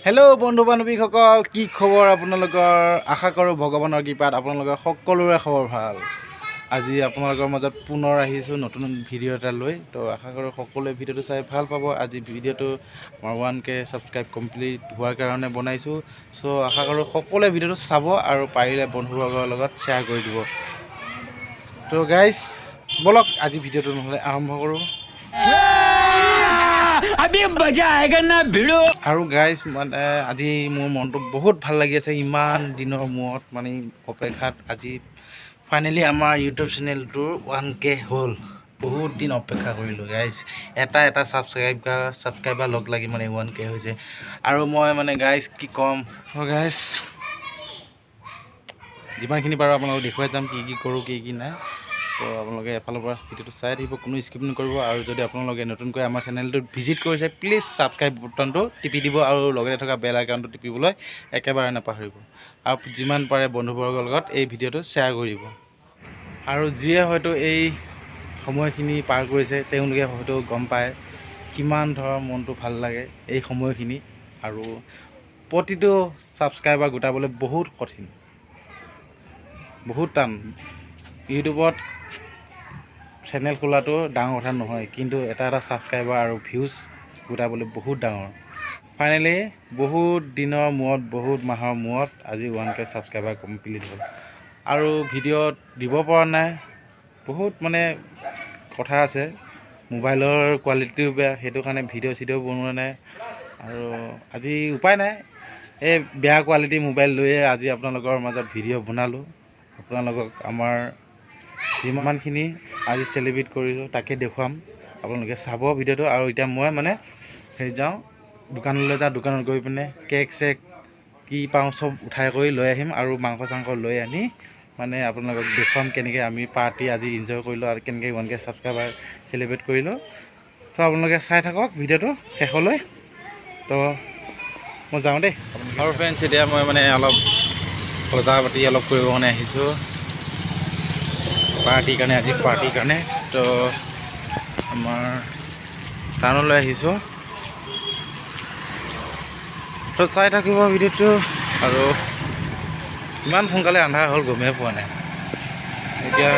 Hello' বন্ধু বান্ধৱীসকল, কি খবৰ আপোনালোকৰ? আশা কৰোঁ ভগৱানৰ কৃপাত আপোনালোকৰ সকলোৰে খবৰ ভাল। আজি আপোনালোকৰ মাজত পুনৰ আহিছোঁ নতুন ভিডিঅ' এটা লৈ। তো আশা কৰোঁ সকলোৱে ভিডিঅ'টো চাই ভাল পাব। আজি ভিডিঅ'টো আমাৰ 1K subscribe complete হোৱাৰ কাৰণে বনাইছোঁ। চ' আশা কৰোঁ সকলোৱে ভিডিঅ'টো চাব আৰু পাৰিলে বন্ধুবৰ্গৰ লগত শ্বেয়াৰ কৰি দিব। তো গাইজ, ব'লক, আজি ভিডিঅ'টো নহ'লে আৰম্ভ কৰোঁ। अभी मजा आएगा ना, भिड़ू। আৰু গাইজ, মানে আজি মোৰ মনটো বহুত ভাল লাগি আছে। ইমান দিনৰ মূৰত, মানে অপেক্ষাত, আজি ফাইনেলি আমাৰ ইউটিউব চেনেলটোৰ 1K হ'ল। বহুত দিন অপেক্ষা কৰিলোঁ গাইজ। এটা এটা ছাবস্ক্ৰাইবাৰ লগ লাগি মানে 1K হৈছে। আৰু মই মানে গাইজ, কি ক'ম গাইজ, যিমানখিনি পাৰোঁ আপোনালোকক দেখুৱাই যাম, কি কি কৰোঁ, কি কি নাই। তো আপোনালোকে এফালৰ পৰা ভিডিঅ'টো চাই থাকিব, কোনো স্কিপ নকৰিব। আৰু যদি আপোনালোকে নতুনকৈ আমাৰ চেনেলটোত ভিজিট কৰিছে, প্লিজ ছাবস্ক্ৰাইব বটনটো টিপি দিব আৰু লগতে থকা বেল আইকনটো টিপিবলৈ একেবাৰে নাপাহৰিব। আৰু যিমান পাৰে বন্ধুবৰ্গৰ লগত এই ভিডিঅ'টো শ্বেয়াৰ কৰি দিব। আৰু যিয়ে হয়তো এই সময়খিনি পাৰ কৰিছে, তেওঁলোকে হয়তো গম পায় কিমান ধৰ মনটো ভাল লাগে এই সময়খিনি। আৰু প্ৰতিটো ছাবস্ক্ৰাইবাৰ গোটাবলৈ বহুত কঠিন, বহুত টান। ইউটিউবত চেনেল খোলাটো ডাঙৰ কথা নহয়, কিন্তু এটা এটা ছাবস্ক্ৰাইবাৰ আৰু ভিউজ গোটাবলৈ বহুত ডাঙৰ। ফাইনেলি বহুত দিনৰ মূৰত, বহুত মাহৰ মূৰত আজি 1K subscriber complete হ'ল। আৰু ভিডিঅ'ত দিব পৰা নাই, বহুত মানে কথা আছে, মোবাইলৰ কোৱালিটিও বেয়া, সেইটো কাৰণে ভিডিঅ' চিডিঅ' বনোৱা নাই। আৰু আজি উপায় নাই, এই বেয়া কোৱালিটি মোবাইল লৈয়ে আজি আপোনালোকৰ মাজত ভিডিঅ' বনালোঁ। আপোনালোকক আমাৰ যিমানখিনি আজি চেলিব্ৰেট কৰিছোঁ, তাকে দেখুৱাম। আপোনালোকে চাব ভিডিঅ'টো। আৰু এতিয়া মই মানে হেৰি যাওঁ, দোকানলৈ যাওঁ। দোকানত গৈ পিনে কেক চেক কি পাওঁ চব উঠাই কৰি লৈ আহিম আৰু মাংস চাংস লৈ আনি মানে আপোনালোকক দেখুৱাম কেনেকৈ আমি পাৰ্টি আজি এনজয় কৰিলোঁ আৰু কেনেকৈ 1K subscriber celebrate কৰিলোঁ। তো আপোনালোকে চাই থাকক ভিডিঅ'টো শেষলৈ। তো মই যাওঁ দেই। আৰু ফ্ৰেণ্ডছ, এতিয়া মই মানে অলপ বজাৰ পাতি অলপ কৰিব কাৰণে আহিছোঁ পাৰ্টিৰ কাৰণে, আজি পাৰ্টিৰ কাৰণে। তো আমাৰ টাউনলৈ আহিছোঁ। তো চাই থাকিব ভিডিঅ'টো। আৰু ইমান সোনকালে আন্ধাৰ হ'ল, গমেই পোৱা নাই। এতিয়া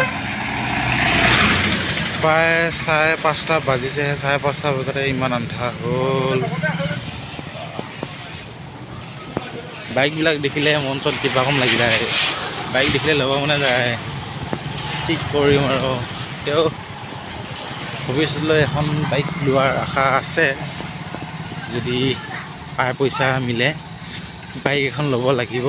প্ৰায় 5:30 বাজিছেহে। 5:30 বজাতে ইমান আন্ধাৰ হ'ল। বাইকবিলাক দেখিলে মন চন কিবা কম লাগি যায়, বাইক দেখিলে ল'ব মনে যায়। কি কৰিম আৰু, তেওঁ ভৱিষ্যতলৈ এখন বাইক লোৱাৰ আশা আছে। যদি পাই পইচা মিলে, বাইক এখন ল'ব লাগিব।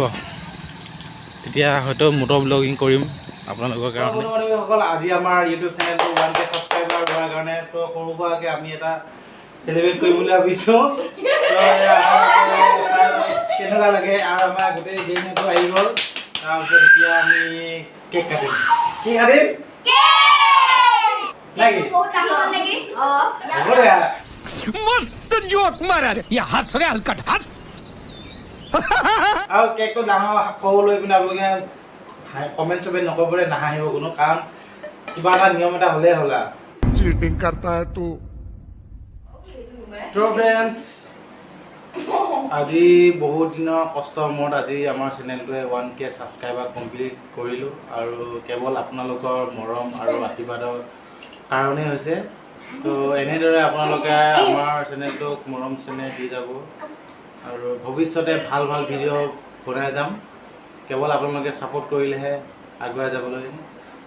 তেতিয়া হয়তো মটৰ ব্লগিং কৰিম আপোনালোকৰ কাৰণে। সকল, আজি আমাৰ ইউটিউব চেনেলটো 1K subscriber হোৱাৰ কাৰণে তো সৰু সুৰাকৈ আমি এটা চেলিব্ৰেট কৰিম বুলি ভাবিছোঁ। তো এয়া আপোনালোকে চাই কেনেকুৱা লাগে। আৰু আমাৰ গোটেই গেংটো আহি গ'ল। তাৰপিছত এতিয়া আমি কেক কাটিম। কি কাটিম নেকি? হ'ব দে। मस्त जोक मारा रे, ये हंस रे हलकट हंस। আৰু কেকটো ডাঙৰ সৰু লৈ পিনে আপোনালোকে কমেণ্ট চমেণ্ট নকৰিব দেই, নাহাঁহিব কোনো। কাৰণ কিবা এটা নিয়ম এটা হ'লেই হ'ল আৰু। चीटिंग करता है तू। তো ফ্ৰেণ্ডছ, আজি বহুত দিনৰ কষ্টৰ মূৰত আজি আমাৰ চেনেলটোৱে 1K subscriber complete কৰিলোঁ। আৰু কেৱল আপোনালোকৰ মৰম আৰু আশীৰ্বাদৰ কাৰণেই হৈছে। তো এনেদৰে আপোনালোকে আমাৰ চেনেলটোক মৰম চেনেহ দি যাব আৰু ভৱিষ্যতে ভাল ভাল ভিডিঅ' বনাই যাম। কেৱল আপোনালোকে ছাপোৰ্ট কৰিলেহে আগুৱাই যাবলৈ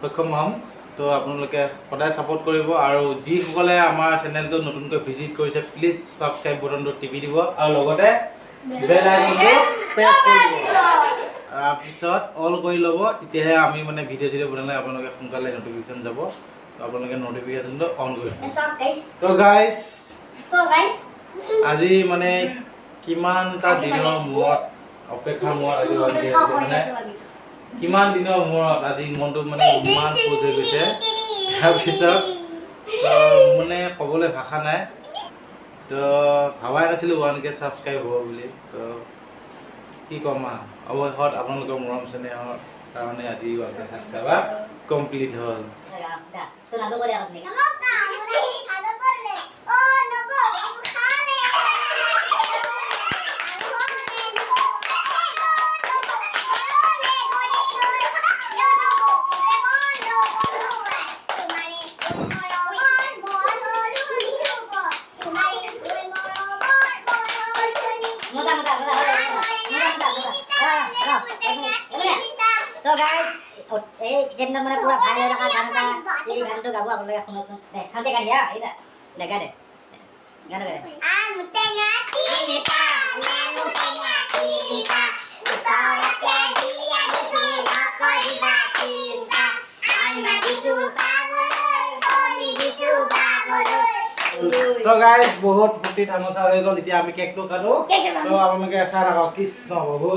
সক্ষম হ'ম। তো আপোনালোকে সদায় ছাপোৰ্ট কৰিব। আৰু যিসকলে আমাৰ চেনেলটো নতুনকৈ ভিজিট কৰিছে, প্লিজ ছাবস্ক্ৰাইব বটনটো টিপি দিব আৰু লগতে বেল আইকনটো প্ৰেছ কৰি দিব, তাৰপিছত অল কৰি ল'ব। তেতিয়াহে আমি মানে ভিডিঅ' চিডিঅ' বনালে আপোনালোকে সোনকালে নটিফিকেশ্যন যাব। তো আপোনালোকে নটিফিকেশ্যনটো অন কৰি দিব। তো গাইজ, আজি মানে কিমানটা দিনৰ মূৰত, অপেক্ষাৰ মূৰত আজি 1K হৈছে। মানে কিমান দিনৰ মূৰত আজি মনটো মানে ইমান খুচ হৈ গৈছে। তাৰপিছত তো মানে ক'বলৈ ভাষা নাই। তো ভাবাই নাছিলোঁ 1K subscribe হ'ব বুলি। তো কি ক'ম আৰু, অৱশেষত আপোনালোকৰ মৰম চেনেহৰ কাৰণে আজি 1K subscriber complete হ'ল। গানটো কৰি আপুনি। তো গাইস, এই কেইদিনত মানে পুৰা ভাইৰেল হৈ থকা গান এটা, এই গানটো গাব আপোনালোকে শুনকচোন। দে শান্তি গান দিয়া, এই দে গাই দে, গানটো গাই দে। আম টেঙা তিনিটা, নেমু টেঙা তিনিটা, ওচৰতে দিয়া দিছো, নকৰিবা চিন্তা। আইনা দিছো চাবলৈ, বনি দিছো গাবলৈ। তো গাইজ, বহুত ফূৰ্তি তামাচা হৈ গ'ল। এতিয়া আমি কেকটো কাটো। তো আপোনালোকে চাই থাকক। কৃষ্ণ প্ৰভু।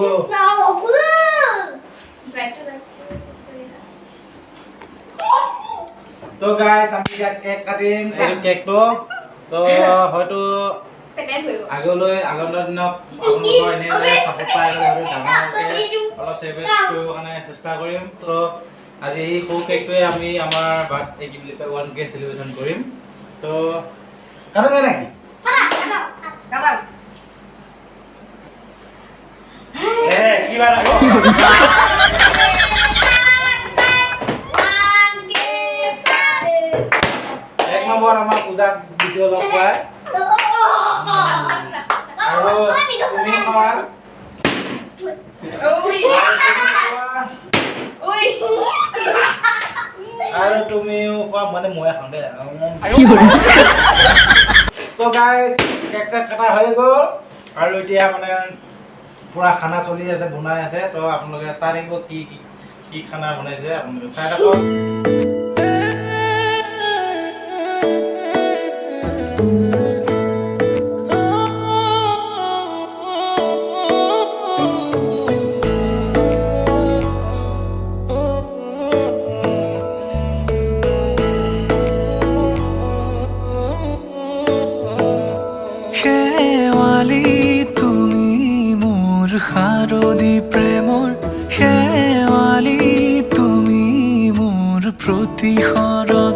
তো গাইজ, আমি এতিয়া কেক কাটিম, এইটো কেকটো। তো হয়তো আগলৈ আগন্তুক দিনত আপোনালোকৰ এনেদৰে চাপৰ্ট পাই গ'লে হয়তো ডাঙৰকৈ অলপ চেলিব্ৰেট কৰিবৰ কাৰণে চেষ্টা কৰিম। তো আজি এই সৰু কেকটোৱে আমি আমাৰ বাৰ্থডে, কি বুলি কয়, 1K celebration কৰিম। তো কাটোগে নেকি? এ কিবা এক নম্বৰ আমাৰ পূজাক দিছো অলপ খুৱাই, আৰু তুমি খোৱা, আৰু তুমিও খোৱা, মানে ময়ে খাওঁ দেই। তো গাইজ, কেক চেক কটা হৈ গ'ল আৰু এতিয়া মানে পুৰা খানা চলি আছে, বনাই আছে। তো আপোনালোকে চাই থাকিব কি কি কি খানা বনাইছে, আপোনালোকে চাই থাকক। শেৱালি তুমি মোৰ শাৰদী প্ৰেমৰ, শেৱালি তুমি মোৰ প্ৰতিসৰণ।